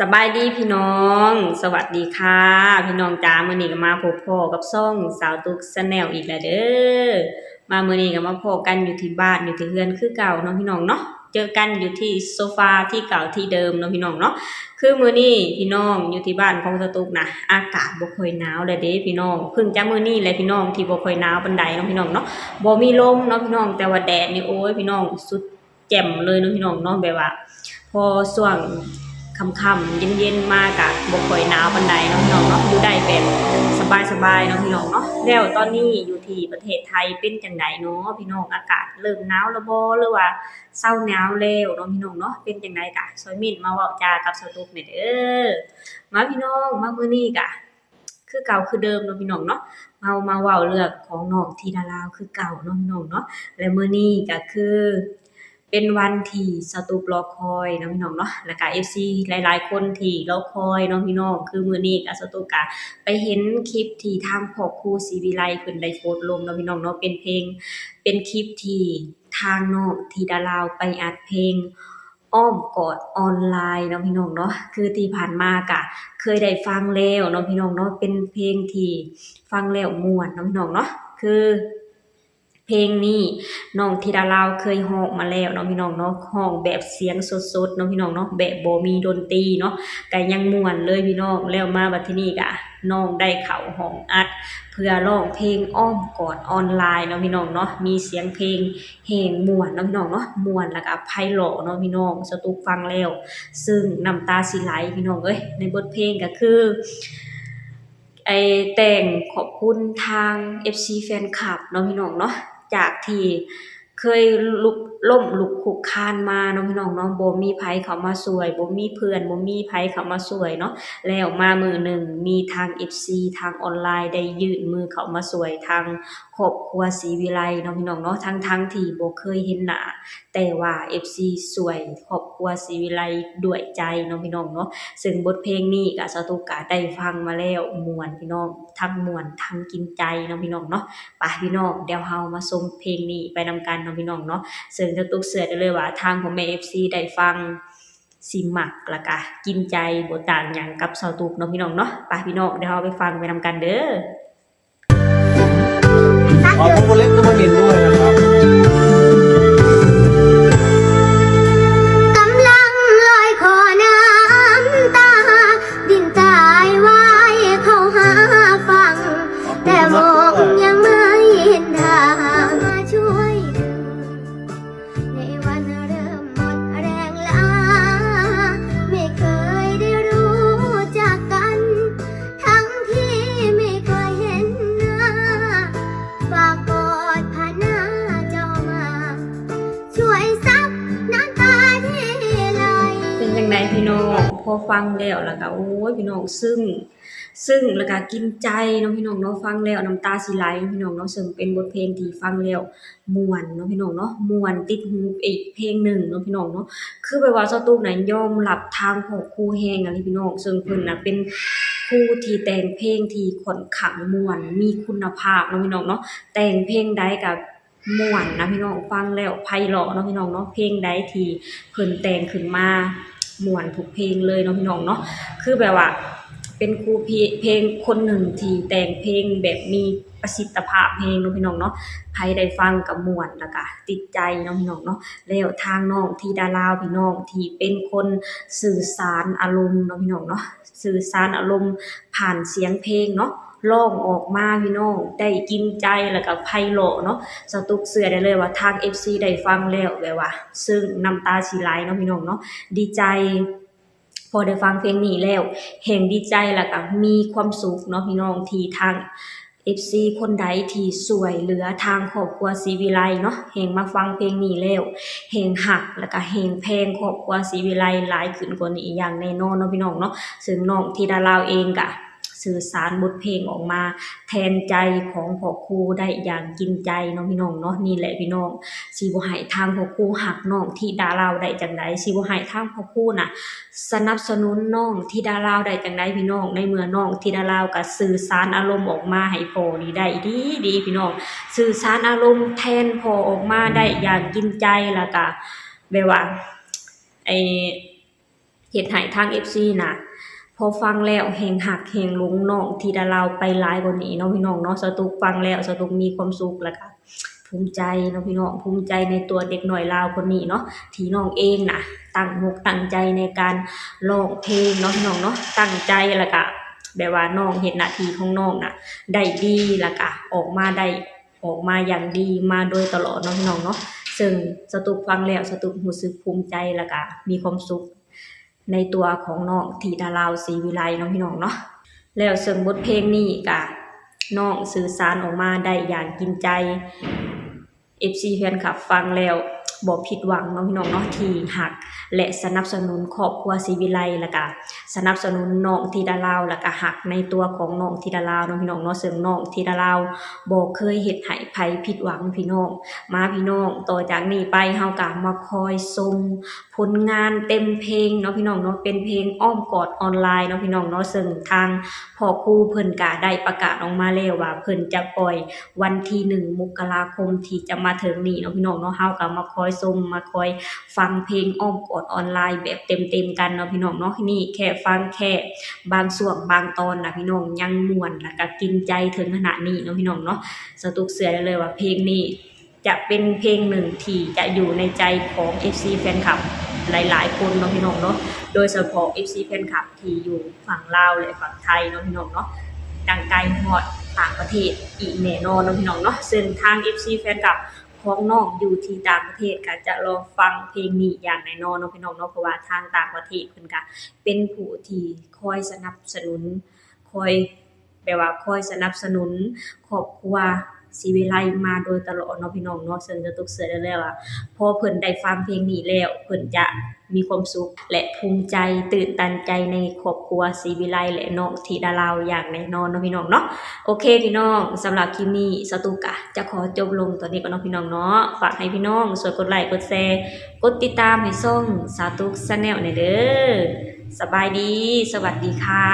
ສະບາຍດີພີ່ນ້ອງ ສະຫວັດດີຄ່ະພີ່ນ້ອງຈ໋າ. ມື້ນີ້ກໍມາພົບພໍ້ກັບຊ່ອງສາວຕຸກ Channel ອີກແລ້ວເດີ້. ມາມື້ນີ້ກໍມາພໍ້ກັນຢູ່ທີ່ບ້ານ ຢູ່ທີ່ເຮືອນຄືເກົ່າເນາະພີ່ນ້ອງເນາະ. ເຈີກັນຢູ່ທີ່ໂຊຟາທີ່ເກົ່າທີ່ເດີມເນາະພີ່ນ້ອງເນາະ. ຄືມື້ນີ້ພີ່ນ້ອງ ຢູ່ທີ່ບ້ານຂອງສາວຕຸກນະ ອາກາດບໍ່ຄ່ອຍໜາວແລ້ວເດ້ພີ່ນ້ອງ. ເພິ່ງຈະມື້ນີ້ແຫຼະພີ່ນ້ອງ ທີ່ບໍ່ຄ່ອຍໜາວປານໃດເນາະພີ່ນ້ອງເນາະ. ບໍ່ມີລົມເນາະພີ່ນ້ອງ ແຕ່ວ່າແດດນີ້ ໂອ້ຍ ພີ່ນ້ອງ ສຸດ ແຈ່ມເລີຍເນາະພີ່ນ້ອງເນາະ. ແບບວ່າພໍຊ່ວງຄ່ຳໆ ເຢັນໆ ມາກະບໍ່ຄ່ອຍໜາວປານໃດເນາະພີ່ນ້ອງເນາະ ຢູ່ໄດ້ແບບສະບາຍໆ ເນາະພີ່ນ້ອງເນາະ. ແລ້ວຕອນນີ້ຢູ່ທີ່ປະເທດໄທເປັນຈັ່ງໃດເນາະພີ່ນ້ອງ ອາກາດເລີ່ມໜາວແລ້ວບໍ່ ຫຼືວ່າເຊົາໜາວແລ້ວເນາະພີ່ນ້ອງເນາະ. ເປັນຈັ່ງໃດກະຊ່ອຍເມັ້ນມາເວົ້າຈາກັບສາວຕຸກແດ່ເດີ້. ມາພີ່ນ້ອງ ມາມື້ນີ້ກະ ຄືເກົ່າຄືເດີມເນາະພີ່ນ້ອງເນາະ ເຮົາມາເວົ້າເລື່ອງຂອງນ້ອງທິດາລາວຄືເກົ່າເນາະພີ່ນ້ອງເນາະ. ແລະມື້ນີ້ກໍຄືເປັນວັນທີ່ສາວຕຸກລໍຄອຍເນາະພີ່ນ້ອງເນາະ ແລ້ວກໍເອັຟຊີຫຼາຍໆຄົນທີ່ລໍຄອຍເນາະພີ່ນ້ອງ. ຄືມື້ນີ້ກໍສາວຕຸກກໍໄປເຫັນຄລິບທີ່ທາງພໍ່ຄູສີວິໄລເພິ່ນໄດ້ໂພສລົງເນາະພີ່ນ້ອງເນາະ ເປັນເພງ ເປັນຄລິບທີ່ທາງນ້ອງທິດາລາວໄປອັດເພງ ອ້ອມກອດອອນລາຍເນາະພີ່ນ້ອງເນາະ. ຄືທີ່ຜ່ານມາກະເຄີຍໄດ້ຟັງແລ້ວເນາະພີ່ນ້ອງເນາະ ເປັນເພງທີ່ຟັງແລ້ວມ່ວນເນາະພີ່ນ້ອງເນາະ. ຄືເພງນີ້ນ້ອງທິດາລາວເຄີຍຮ້ອງມາແລ້ວເນາະພີ່ນ້ອງເນາະ ຮ້ອງແບບສຽງສົດໆເນາະພີ່ນ້ອງເນາະ ແບບບໍ່ມີດົນຕີເນາະ ກະຍັງມ່ວນເລີຍພີ່ນ້ອງ. ແລ້ວມາບັດທີນີ້ກະນ້ອງໄດ້ເຂົ້າຫ້ອງອັດ ເພື່ອຮ້ອງເພງອ້ອມກອດອອນລາຍເນາະພີ່ນ້ອງເນາະ ມີສຽງເພງ ແຮງມ່ວນເນາະພີ່ນ້ອງເນາະ ມ່ວນແລ້ວກະໄພເລາະເນາະພີ່ນ້ອງ. ສາວຕຸກຟັງແລ້ວ ຊຶ່ງນ້ຳຕາຊິໄຫຼພີ່ນ້ອງເອີຍ. ໃນບົດເພງກໍຄື ໄອ້ ແຕ່ງຂອບຄຸນທາງເອັຟຊີແຟນຄລັບເນາະພີ່ນ້ອງເນາະ ຈາກທີ່ເຄີຍລຸກ ລົ້ມລຸກຄຸກຄານມາເນາະພີ່ນ້ອງເນາະ ບໍ່ມີໃຜເຂົ້າມາຊ່ວຍ ບໍ່ມີເພື່ອນ ບໍ່ມີໃຜເຂົ້າມາຊ່ວຍເນາະ. ແລ້ວມາມື້ໜຶ່ງ ມີທາງເອັຟຊີທາງອອນລາຍໄດ້ຍື່ນມືເຂົ້າມາຊ່ວຍທາງ ຄອບຄົວສີວິໄລເນາະພີ່ນ້ອງເນາະ ທັງໆທີ່ບໍ່ເຄີຍເຫັນໜ້າ ແຕ່ວ່າເອັຟຊີຊ່ວຍຄອບຄົວສີວິໄລດ້ວຍໃຈເນາະພີ່ນ້ອງເນາະ. ເຊິ່ງບົດເພງນີ້ກະສາວຕຸກກະໄດ້ຟັງມາແລ້ວ ມ່ວນພີ່ນ້ອງ ທັງມ່ວນທັງກິນໃຈເນາະພີ່ນ້ອງເນາະ. ໄປພີ່ນ້ອງ ດຽວເຮົາມາຊົມເພງນີ້ໄປນຳກັນເນາະພີ່ນ້ອງເນາະ. ເຊິ່ງສາວຕຸກເຊື່ອໄດ້ເລີຍວ່າທາງພໍ່ແມ່ເອັຟຊີໄດ້ຟັງ ຊິມັກ ແລ້ວກະກິນໃຈບໍ່ຕ່າງຫຍັງກັບສາວຕຸກເນາະພີ່ນ້ອງເນາະ. ໄປພີ່ນ້ອງ ດຽວເຮົາໄປຟັງໄປນຳກັນເດີ້. ອໍ ຜູ້ເລັກກໍບໍ່ເຫັນດ້ວຍນະຄັບ ກຳລັງລອຍຄໍນ້ຳຕາ ດິນຕາຍວາຍເຂົ້າຫາຝັ່ງ ແຕ່ໝອກຍັງໄມ່ເຫັນທາງມາຊ່ວຍດຶງ ໃນວັນເລີ່ມໝົດແຮງລາ ໄມ່ເຄີຍໄດ້ຮູ້ຈັກກັນ ທັງທີ່ໄມ່ເຄີຍເຫັນໜ້າ ຝາກກອດຜ່ານໜ້າເຈົ້າມາ ຊ່ວຍຊັບນ້ຳຕາທີ່ໄຫຼ. ເປັນຈັ່ງໃດພີ່ນ້ອງ ພໍຟັງແລ້ວ ແລ້ວກະ ໂອ້ຍ ພີ່ນ້ອງ ຊຶ້ງ ຊຶ້ງ ແລ້ວກະກິນໃຈເນາະພີ່ນ້ອງເນາະ. ຟັງແລ້ວນ້ຳຕາຊິໄຫຼເນາະພີ່ນ້ອງເນາະ ເຊິ່ງເປັນບົດເພງທີ່ຟັງແລ້ວ ມ່ວນເນາະພີ່ນ້ອງເນາະ ມ່ວນຕິດຫູອີກເພງໜຶ່ງເນາະພີ່ນ້ອງເນາະ. ຄືແບບວ່າສາວຕຸກນະຍອມຮັບທາງພໍ່ຄູແຮງອີ່ຫຼີພີ່ນ້ອງ ເຊິ່ງເພິ່ນນະເປັນຄູທີ່ແຕ່ງເພງທີ່ຂ້ອນຂ້າງມ່ວນ ມີຄຸນນະພາບເນາະພີ່ນ້ອງເນາະ. ແຕ່ງເພງໃດກະມ່ວນນະພີ່ນ້ອງ ຟັງແລ້ວໄພເລາະເນາະພີ່ນ້ອງເນາະ. ເພງໃດທີ່ເພິ່ນແຕ່ງຂຶ້ນມາ ມ່ວນທຸກເພງເລີຍເນາະພີ່ນ້ອງເນາະ. ຄືແບບວ່າເປັນຄູເພງຄົນໜຶ່ງທີ່ແຕ່ງເພງແບບມີປະສິດຕະພາບແຮງເນາະພີ່ນ້ອງເນາະ. ໃຜໄດ້ຟັງກໍມ່ວນ ແລ້ວກໍຕິດໃຈເນາະພີ່ນ້ອງເນາະ. ແລ້ວທາງນ້ອງທິດາລາວພີ່ນ້ອງ ທີ່ເປັນຄົນສື່ສານອາລົມເນາະພີ່ນ້ອງເນາະ ສື່ສານອາລົມຜ່ານສຽງເພງເນາະ ຮ້ອງອອກມາພີ່ນ້ອງ ໄດ້ກິນໃຈ ແລ້ວກໍໄພເລາະເນາະ. ສາວຕຸກເຊື່ອໄດ້ເລີຍວ່າທາງເອັຟຊີໄດ້ຟັງແລ້ວ ແບບວ່າຊຶ້ງ ນ້ຳຕາຊິໄຫຼເນາະພີ່ນ້ອງເນາະ ດີໃຈ. ພໍໄດ້ຟັງເພງນີ້ແລ້ວ ແຮ່ງດີໃຈ ແລ້ວກໍມີຄວາມສຸກເນາະພີ່ນ້ອງ ທີ່ທາງເອັຟຊີຄົນໃດທີ່ຊ່ວຍເຫຼືອທາງຄອບຄົວສີວິໄລເນາະ ແຮ່ງມາຟັງເພງນີ້ແລ້ວ ແຮ່ງຮັກ ແລ້ວກໍແຮ່ງແພງຄອບຄົວສີວິໄລຫຼາຍຂຶ້ນກວ່ານີ້ຢ່າງແນ່ນອນເນາະພີ່ນ້ອງເນາະ. ເຊິ່ງນ້ອງທິດາລາວເອງກໍ ສື່ສານບົດເພງອອກມາແທນໃຈຂອງພໍ່ຄູໄດ້ຢ່າງກິນໃຈເນາະພີ່ນ້ອງເນາະ. ນີ້ແຫຼະພີ່ນ້ອງ ຊິບໍ່ໃຫ້ທາງພໍ່ຄູຮັກນ້ອງທິດາລາວໄດ້ຈັ່ງໃດ ຊິບໍ່ໃຫ້ທາງພໍ່ຄູນະສະໜັບສະໜູນນ້ອງທິດາລາວໄດ້ຈັ່ງໃດພີ່ນ້ອງ ໃນເມື່ອນ້ອງທິດາລາວກໍສື່ສານອາລົມອອກມາໃຫ້ພໍ່ນີ້ໄດ້ດີໆ ພີ່ນ້ອງ ສື່ສານອາລົມແທນພໍ່ອອກມາໄດ້ຢ່າງກິນໃຈ ແລ້ວກໍແບບວ່າ ໄອ້ ເຮັດໃຫ້ທາງເອັຟຊີນະ ພໍຟັງແລ້ວແຮ່ງຮັກແຮ່ງຫຼົງນ້ອງທິດາລາວໄປຫຼາຍກວ່ານີ້ເນາະພີ່ນ້ອງເນາະ. ສາວຕຸກຟັງແລ້ວ ສາວຕຸກມີຄວາມສຸກ ແລ້ວກະພູມໃຈເນາະພີ່ນ້ອງ, ພູມໃຈໃນຕົວເດັກນ້ອຍລາວຄົນນີ້ເນາະ ທີ່ນ້ອງເອງນະຕັ້ງອົກຕັ້ງໃຈໃນການຮ້ອງເພງເນາະພີ່ນ້ອງເນາະ, ຕັ້ງໃຈ ແລ້ວກະແບບວ່ານ້ອງເຮັດໜ້າທີ່ຂອງນ້ອງນະໄດ້ດີ ແລ້ວກະອອກມາໄດ້ ອອກມາຢ່າງດີມາໂດຍຕະຫຼອດເນາະພີ່ນ້ອງເນາະ. ເຊິ່ງສາວຕຸກຟັງແລ້ວ ສາວຕຸກຮູ້ສຶກພູມໃຈ ແລ້ວກະມີຄວາມສຸກໃນຕົວຂອງນ້ອງທິດາລາວ ສີວິໄລເນາະພີ່ນ້ອງເນາະ. ແລ້ວເຊິ່ງບົດເພງນີ້ກະນ້ອງສື່ສານອອກມາໄດ້ຢ່າງກິນໃຈ ເອັຟຊີແຟນຄລັບຟັງແລ້ວບໍ່ຜິດຫວັງເນາະພີ່ນ້ອງເນາະ ທີ່ຮັກ ແລະ ສະໜັບສະໜູນຄອບຄົວສີວິໄລ ແລ້ວກະສະໜັບສະໜູນນ້ອງທິດາລາວ ແລ້ວກະຮັກໃນຕົວຂອງນ້ອງທິດາລາວເນາະພີ່ນ້ອງເນາະ. ເຊິ່ງນ້ອງທິດາລາວບໍ່ເຄີຍເຮັດໃຫ້ໃຜຜິດຫວັງພີ່ນ້ອງ. ມາພີ່ນ້ອງ ຕໍ່ຈາກນີ້ໄປເຮົາກະມາຄອຍຊົມຜົນງານເຕັມເພງເນາະພີ່ນ້ອງເນາະ, ເປັນເພງອ້ອມກອດອອນລາຍເນາະພີ່ນ້ອງເນາະ. ເຊິ່ງທາງພໍ່ຄູເພິ່ນກະໄດ້ປະກາດອອກມາແລ້ວວ່າເພິ່ນຈະປ່ອຍ ວັນທີໜຶ່ງ ມົກກະລາຄົມທີ່ຈະມາເຖິງນີ້ເນາະພີ່ນ້ອງເນາະ. ເຮົາກໍມາຄອຍຊົມ ມາຄອຍຟັງເພງອ້ອມກອດອອນລາຍແບບເຕັມໆກັນເນາະພີ່ນ້ອງເນາະ. ນີ້ແຄ່ຟັງແຄ່ບາງຊ່ວງບາງຕອນນະພີ່ນ້ອງ ຍັງມ່ວນ ແລ້ວກໍກິນໃຈເຖິງຂະໜາດນີ້ເນາະພີ່ນ້ອງເນາະ. ສາວຕຸກເຊື່ອໄດ້ເລີຍວ່າເພງນີ້ຈະເປັນເພງໜຶ່ງທີ່ຈະຢູ່ໃນໃຈຂອງເອັຟຊີແຟນຄລັບຫຼາຍໆຄົນເນາະພີ່ນ້ອງເນາະ, ໂດຍສະເພາະເອັຟຊີແຟນຄລັບ ທີ່ຢູ່ຝັ່ງລາວ ແລະ ຝັ່ງໄທເນາະພີ່ນ້ອງເນາະ, ດັ່ງໄກຮອດຕ່າງປະເທດອີກແນ່ນອນເນາະພີ່ນ້ອງເນາະ. ເຊິ່ງທາງເອັຟຊີແຟນຄລັບຂອງນ້ອງຢູ່ທີ່ຕ່າງປະເທດກໍຈະລໍຟັງເພງນີ້ຢ່າງແນ່ນອນເນາະພີ່ນ້ອງເນາະ, ເພາະວ່າທາງຕ່າງປະເທດເພິ່ນກໍເປັນຜູ້ທີ່ຄອຍສະໜັບສະໜູນ ຄອຍ ແບບວ່າຄອຍສະໜັບສະໜູນຄອບຄົວສີວິໄລມາໂດຍຕະຫຼອດເນາະພີ່ນ້ອງເນາະ. ເຊິ່ງສາວຕຸກເຊື່ອໄດ້ເລີຍວ່າ ພໍເພິ່ນໄດ້ຟັງເພງນີ້ແລ້ວ ເພິ່ນຈະມີຄວາມສຸກ ແລະ ພູມໃຈ ຕື່ນຕັນໃຈໃນຄອບຄົວສີວິໄລ ແລະ ນ້ອງທິດາລາວຢ່າງແນ່ນອນເນາະພີ່ນ້ອງເນາະ. ໂອເຄພີ່ນ້ອງ, ສຳລັບຄລິບນີ້ສາວຕຸກກະຈະຂໍຈົບລົງຕອນນີ້ກ່ອນເນາະພີ່ນ້ອງເນາະ. ຝາກໃຫ້ພີ່ນ້ອງຊ່ວຍກົດໄລ ກົດແຊ ກົດຕິດຕາມໃຫ້ຊ່ອງສາວຕຸກ Channel ແດ່ເດີ. ສະບາຍດີ, ສະຫວັດດີຄ່ະ.